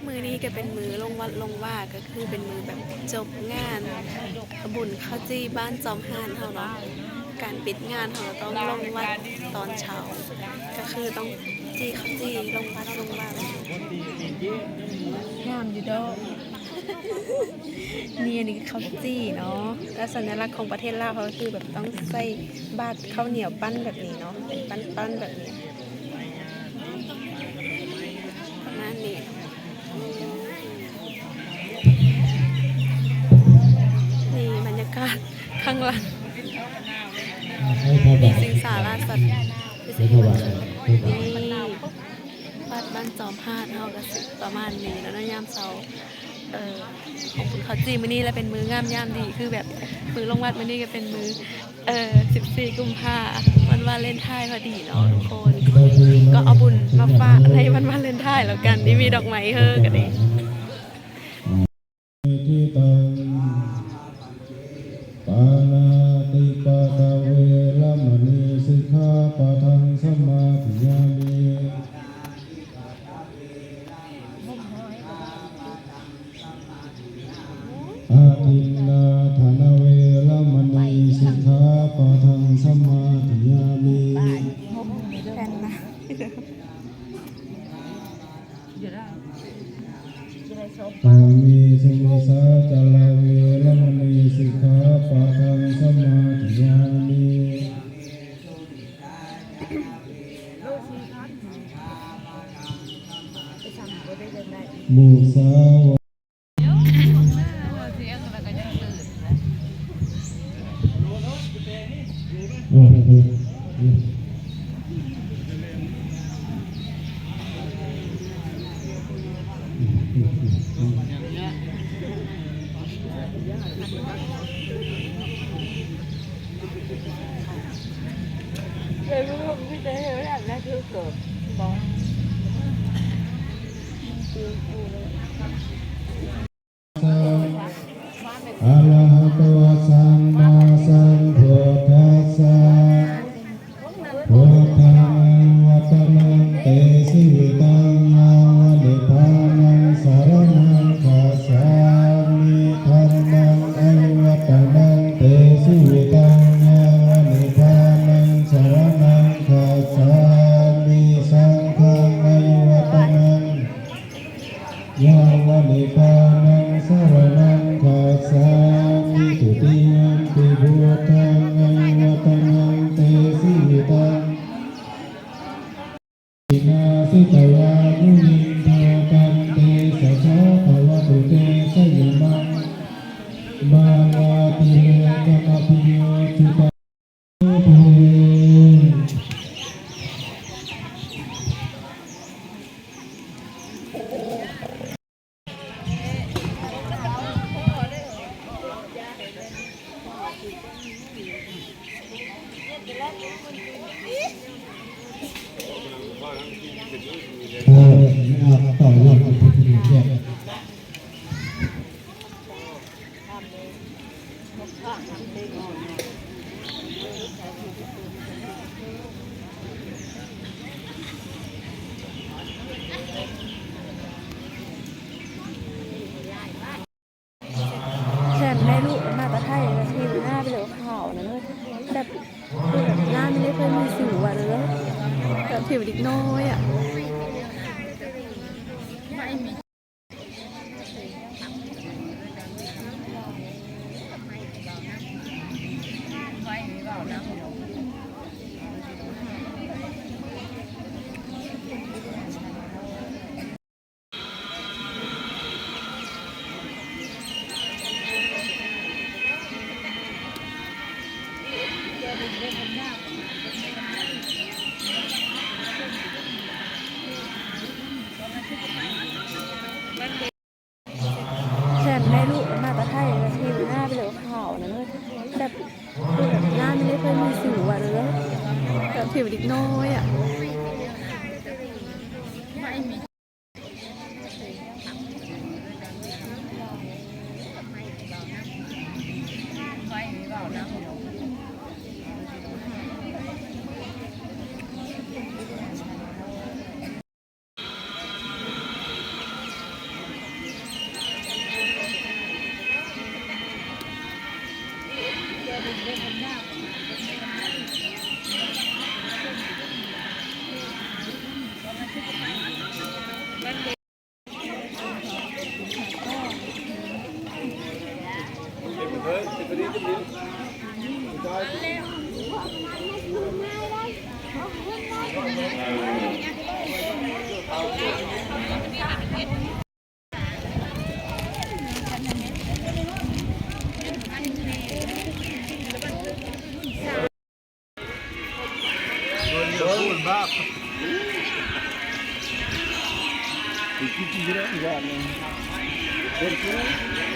ມື້ນີ້ກໍເປັນມື້ລົງວັດລົງວາ ກໍຄືເປັນມື້ແບບຈົບງານບຸນເຂົ້າຈີ່ບ້ານຈອມຫານເຮົາເນາະ. ການປິດງານເຮົາກໍຕ້ອງລົງວັດຕອນເຊົ້າ ກໍຄືຕ້ອງຈີ່ເຂົ້າຈີ່ລົງວັດລົງວາ. ງາມຢູ່ດອກ. ນີ້ ອັນນີ້ເຂົ້າຈີ່ເນາະ ແລະ ສັນຍະລັກຂອງປະເທດລາວເຮົາກໍຄືແບບຕ້ອງໃສ່ບາດເຂົ້າໜຽວປັ້ນແບບນີ້ເນາະ ເປັນປັ້ນໆແບບນີ້ ປະມານນີ້. ນີ້ບັນຍາກາດຂ້າງຫຼັງ ມີສິງສາລາສັດ ຄືຊິມີວັນຂຶ້ນ ນີ້ ວັດບ້ານຈອມຫານເຮົາກໍຊິປະມານນີ້ແຫຼະເນາະ ຍາມເຊົ້າ. ເອີ ຂອງບຸນເຂົ້າຈີ່ມື້ນີ້ລະເປັນມື້ງາມຍາມດີ ຄືແບບມື້ລົງວັດມື້ນີ້ກໍເປັນມື້ ເອີ ສິບສີ່ກຸມພາ ວັນວາເລັນທາຍພໍດີເນາະທຸກຄົນ ກໍເອົາບຸນມາຝາກໃນວັນວາເລັນທາຍແລ້ວກັນ ທີ່ມີດອກໄມ້ເຮີ້ກັນເດ້. ທິຕັງ ປານາຕິປາຕາ ເວລະມະນີ ສິກຂາປະທັງ ສະມາທິຍາມິ. ອະທິນນາທານາ ເວລະມະນີ ສິກຂາປະທັງ ສະມາທິຍາມິ. ແມ່ນນະ. ກາເມສຸມິດສາຈາລາ ເວລະມະນີ ສິກຂາປະທັງ ສະມາທິຍາມິ. ມຸສາວາ ອະລະຫະໂຕ ສຳມາສຳພຸດທັດສະ. ພຸດທັງ ອາຍຸ ວັດຕະມັງ ເຕ ຊີວິຕັງ ຍາວະ ນິບພານັງ ສະຣະນັງ ຄັດສາມິ. ທຳມັງ ອາຍຸ ວັດຕະມັງ ເຕ ຊີວິຕັງ ຍາວະ ນິບພານັງ ສະຣະນັງ ຄັດສາມິ. ສັງຄັງ ອາຍຸ ວັດຕະມັງ ຍາວະ ນິບພານັງ ສະຣະນັງ ຄັດສາມິ. ທຸຕິຍຳປິ ພຸດທັງ ອາຍຸ ວັດຕະມັງ ເຕ ຊີວິຕັງ ວິນາ ສິຕວາ ມຸນິນທາ ຕັນ ເຕຊະສາ ພະວະຕຸ ເຕ ຊະຍະມັງ ມາລາ ຕິເລກະມະພິໂຍ ຈຸຕະ ເອີ ເອົາຕໍ່ຍອດເປັນຜູ້ທີ່ເຮັດ. ແຊມໄດ້ລູກມາແຕ່ໄທ ແບບຜິວໜ້າເປັນແບບຂາວນັ້ນເລີຍ ແບບ ຄືແບບໜ້າມັນໄດ້ເຄີຍມີສິວວ່າເລີຍ ແບບຜິວເດັກນ້ອຍອະ. ແຊມໄດ້ລູກມາແຕ່ໄທ ແບບຜິວໜ້າເປັນແບບຂາວນັ້ນເລີຍ ແບບ ຄືແບບໜ້າມັນໄດ້ເຄີຍມີສິວວ່າເລີຍ ແບບຜິວເດັກນ້ອຍອະ. ແຊມ Thank you.